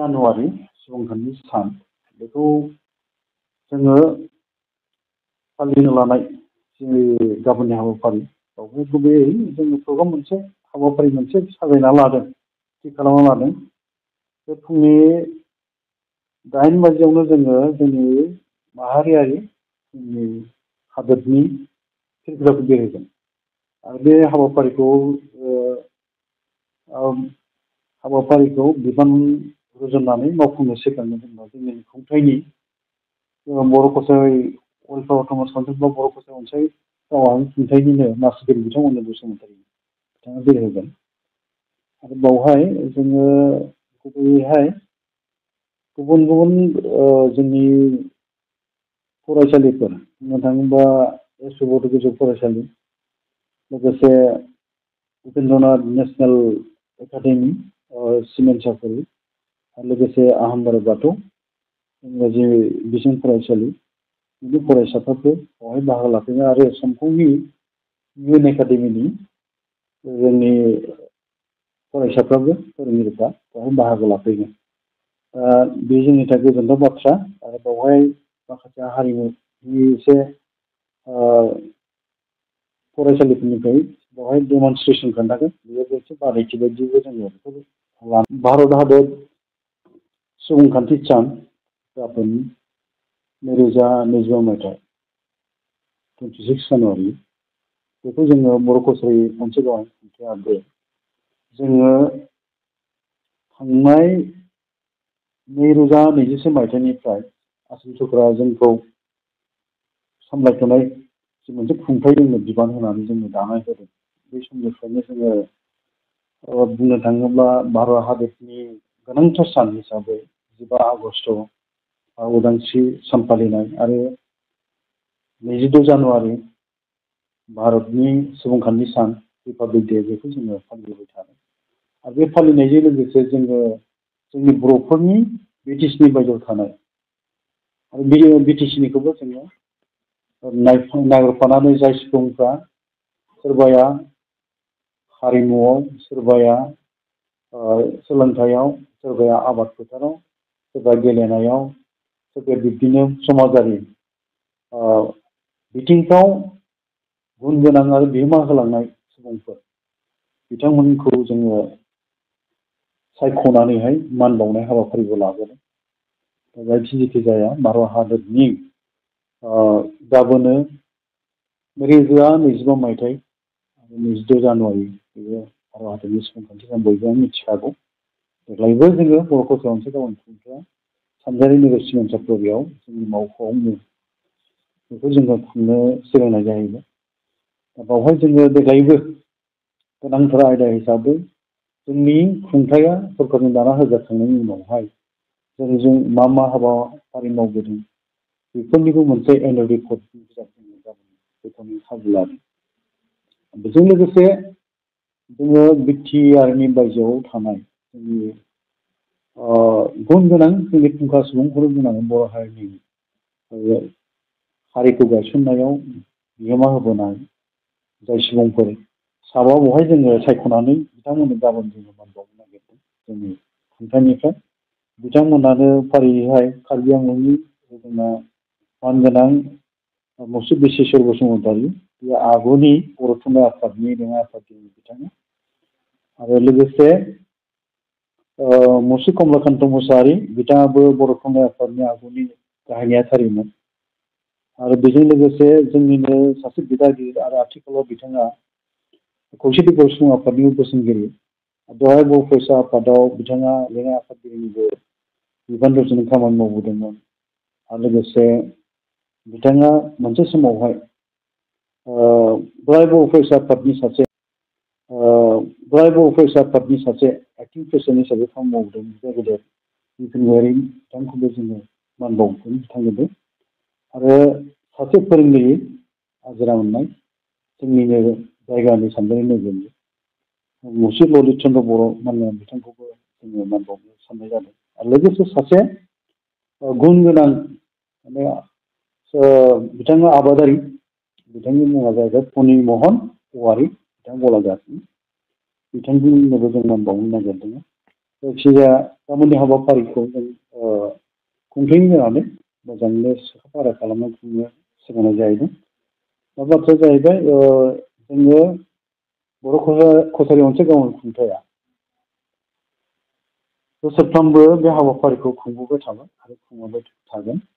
जानुवारि सुबुंखान्थि सान बेखौ जोङो फालिनो लानाय जि गाबोननि हाबाफारि बेवहाय गुबैयै जोङो प्रग्राम मोनसे हाबाफारि मोनसे साजायना लादों थि खालामना लादों बे फुंनि 8 बाजियावनो जोङो जोंनि माहारियारि जोंनि हादोरनि फिरफिलाखौ बेरायगोन आरो बे हाबाफारिखौ बिबान रुजुननानै मावफुंनो सिगांनो जोंहा जोंनि खुंथाइनि बर' कसारि वेलफेयार अट'नमास काउन्सिल बा बर' कसारि अनसाय गावारि खुंथाइनिनो मासिगिरि बिथांमोननो बसुमतारी बिथाङा बेरायहोगोन आरो बावहाय जोङो गुबैयैहाय गुबुन गुबुन जोंनि फरायसालिफोर बुंनो थाङोबा एस बड' गोजौ फरायसालि लोगोसे उपेन्द्रनाथ नेसनेल एकाडेमि सिमेन्ट सापरि आरो लोगोसे आहमबारि बाथौ इंराजि बिजों फरायसालि बिनि फरायसाफोरबो बेवहाय बाहागो लाफैगोन आरो समफोरनि इउएन एकाडेमिनि जोंनि फरायसाफ्राबो फोरोंगिरिफ्रा बेवहाय बाहागो लाफैगोन बे जोंनि थाखाय गोजोनथाव बाथ्रा आरो बेवहाय माखासे हारिमुनि एसे फरायसालिफोरनिफ्राय बेवहाय डेमनस्ट्रेसन खोन्थागोन बेयो मोनसे बादायथि बायदिबो जोङो बेखौ भारत हादर सुबुंखान्थि सान गाबोन 2025 मायथाइ 26 जानुवारि बेखौ जोङो बर' कसारि मोनसे गावारि खुंथायाबो जोङो थांनाय 2021 मायथाइनिफ्राय आसाम सरकारा जोंखौ सामलायथ'नाय जि मोनसे खुंथाइ जोंनो बिबान होनानै जोंनो दानाय होदों बे समनिफ्रायनो जोङो बुंनो थाङोब्ला भारत हादरनि गोनांथार सान हिसाबै 15 आगस्ट उदांस्रि सान फालिनाय आरो 26 जानुवारि भारतनि सुबुंखान्थि सान रिपाब्लिक डे बेखौ जोङो फालिबाय थादों आरो बे फालिनायजों लोगोसे जोङो जोंनि बर'फोरनि बिटिसिनि बायजोआव थानाय आरो बे बिटिसिनिखौबो जोङो नागिरफानानै जाय सुबुंफ्रा सोरबाया हारिमुआव सोरबाया सोलोंथाइयाव सोरबाया आबाद फोथाराव सोरबा गेलेनायाव सोरबाया बिब्दिनो समाजारि बिथिंफ्राव गुन गोनां आरो बिहोमा होलांनाय सुबुंफोर बिथांमोनखौ जोङो सायख'नानैहाय मान बावनाय हाबाफारिबो लाबोदों जायखि जेखि जाया भारत हादरनि गाबोनो 2025 मायथाइ आरो 26 जानुवारि बेयो भारत हादरनि सुबुंखान्थि सान बयबो मिथिखागौ देग्लायबो जोङो बर' कसारि मोनसे गावनि खुंथाया सानजारि नोगोर सिमेन्ट सापरियाव जोंनि मावख'आवनो बेखौ जोङो खुंनो सोलोंनाय जाहैबाय बावहाय जोङो देग्लायबो गोनांथार आयदा हिसाबै जोंनि खुंथाया सरकारनि दाना होजाखांनायनि उनावहाय जों मा मा हाबाफारि मावबोदों बेफोरनिबो मोनसे एनुवेल रिपर्ट बिजाब जोङो गाबोन बेखौनो खाबु लादों बेजों लोगोसे जोङो बिटिआरनि बायजोआव थानाय जोंनि गुन गोनां जोंनि फुंखा सुबुंफोर बुंनांगोन बर' हारिनि हारिखौ गायसननायाव बिहोमा होबोनाय जाय सुबुंफोर साबा बेवहाय जोङो सायख'नानै बिथांमोननो गाबोन जोङो मान बावनो नागिरदों जोंनि खुंथाइनिफ्राय बिथांमोनानो फारियैहाय कार्बि आंलंनि जोंना मानगोनां मुसुब बिश्वेश्वर बसुमतारी बे आगुनि बर' थुनलाइ आफादनि लेङाइ आफादगिरि बिथाङा आरो लोगोसे मुसुब कमलाकान्त मोसाहारि बिथाङाबो बर' थुनलाइ आफादनि आगुनि गाहाय नेहाथारिमोन आरो बेजों लोगोसे जोंनिनो सासे बिदागिरि आरो आथिखालाव बिथाङा खौसेथि बर' सुबुं आफादनि बोसोनगिरि बेवहाय बर' फरायसा आफादाव बिथाङा लेङाइ आफादगिरिनिबो बिबान रुजुनो खामानि मावबोदोंमोन आरो लोगोसे बिथाङा मोनसे समावहाय बोराय बर' फरायसा आफादनि सासे एक्टिं प्रेसिडेन्ट हिसाबै खामानि मावबोदों गेदेर नितिन गयारि बिथांखौबो जोङो मान बावगोन बिथांनोबो आरो सासे फोरोंगिरि आजिरा मोननाय जोंनिनो जायगानि सानजारि नोगोरनि मुसुब ललित चन्द्र बर' मानगोनां बिथांखौबो जोङो मान बावनो साननाय जादों आरो लोगोसे सासे गुन गोनां माने बिथाङा आबादारि बिथांनि मुङा जाहैबाय फनि महन औवारि बिथां गलागासनि बिथांजोंनोबो जों मान बावनो नागिरदों जायखिजाया गाबोननि हाबाफारिखौ जों खुंथायनि होनानै मोजाङैनो साखा खालामनो खुंनो सिगांनाय जाहैदों। दा बाथ्राया जाहैबाय जोङो बर' कसारि मोनसे गावनि खुंथाया बोसोरफ्रोमबो बे हाबाफारिखौ खुंबोबाय थागोन आरो खुंलांबाय थागोन।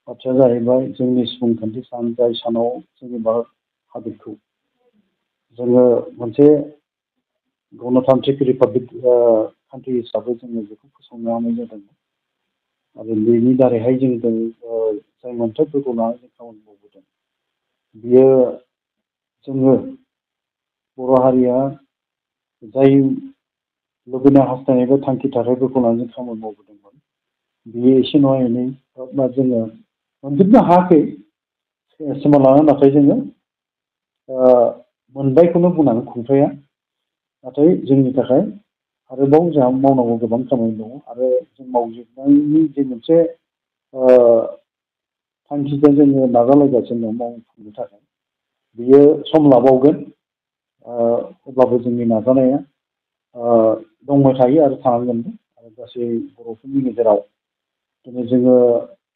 बाथ्राया जाहैबाय जोंनि सुबुंखान्थि सान जाय सानाव जोंनि भारत हादरखौ जोङो मोनसे गणतान्त्रिक रिपाब्लिक कान्ट्रि हिसाबै जोङो बेखौ फोसावनो हानाय जादोंमोन आरो बेनि दारैहाय जों जाय मोन्थाइफोरखौ लानानै जों खामानि मावबोदों बियो जोङो बर' हारिया जाय लुबैनाय हास्थायनाय बा थांखि थाथायफोरखौ लानानै जों खामानि मावबोदोंमोन बियो एसे नङा एनै बा जोङो मोनजोबनो हायाखै सिमा लानानै, नाथाय जोङो मोनबायखौनो बुंनांगोन खुंथाया। नाथाय जोंनि थाखाय आरोबाव जोंहा मावनांगौ गोबां खामानि दङ आरो जों मावजोबनायनि जे मोनसे थांखिजों जोङो नाजालायगासिनो दं मावफुंनो थाखाय बियो सम लाबावगोन। अब्लाबो जोंनि नाजानाया दंबाय थायो आरो थानांगोनबो आरो गासै बर'फोरनि गेजेराव दिनै जोङो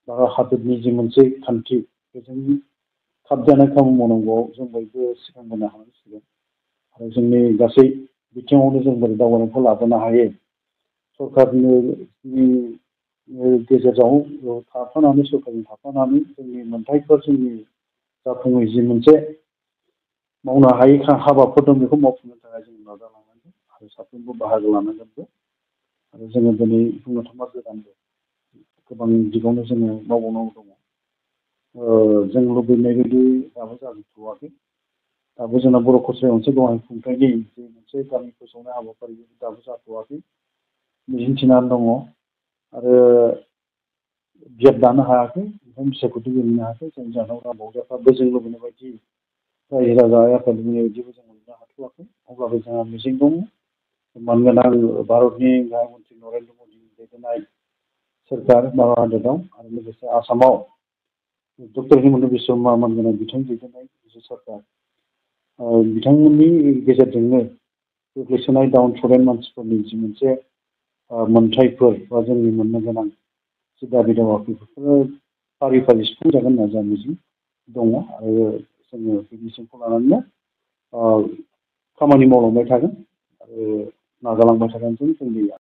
भारत हादरनि जि मोनसे खान्थि बेजों खाबजानाय खामानि मावनांगौआव जों बयबो सिगांबोनो हानांसिगोन आरो जोंनि गासै बिथिङावनो जों बोरै दावगानायखौ लाबोनो हायो सरकारनि गेजेराव थाफानानै सरकारजों थाफानानै जोंनि मोन्थाइफोर जोंनि जाफुङै जि मोनसे मावनो हायै हाबाफोर दं बेखौ मावफुंनो थाखाय जों नाजालांनांगोन आरो साफ्रोमबो बाहागो लानांगोनबो आरो जोङो दिनै बुंनो थाङोबा गोदानबो गोबां दिगावनो जोङो मावबावनांगौ दङ। जों लुबैनाय बायदि दाबो जाजोबथ'वाखै। दाबो जोंना बर' कसारि मोनसे गावनि खुंथायनि जे मोनसे गामि फोसावनाय हाबाफारि दाबो जाथ'वाखै, मिजिंथिनानै दङ आरो गियान दानो हायाखै, ओंखायनो बिसायख'थि गेलेनो हायाखै। जों जाहोनाव रांबावजाफ्राबो जों लुबैनाय बायदि रायजो राजा आफादनि बायदिबो जों मोननो हाथ'वाखै। अब्लाबो जोंहा मिजिं दङ। मानोना भारतनि गाहाय मन्त्रि नरेन्द्र मदिनि दैदेननाय सोरखार भारत हादराव आरो लोगोसे आसामाव डक्टर हिमन्त बिश्व शर्मा मोननि बिथांनि दैदेननाय जि सोरखार बिथांमोननि गेजेरजोंनो गोग्लैसोनाय डाउन टुडेन मानसिफोरनि जि मोनसे मोन्थाइफोर बा जोंनि मोननो गोनां जि दाबि दावाफोर बेफोरो फारि फारि सुफुंजागोन होनना जोंहा मिजिं दङ आरो जोङो बे मिजिंखौ लानानैनो खामानि मावलांबाय थागोन आरो नाजालांबाय थागोन जोंनि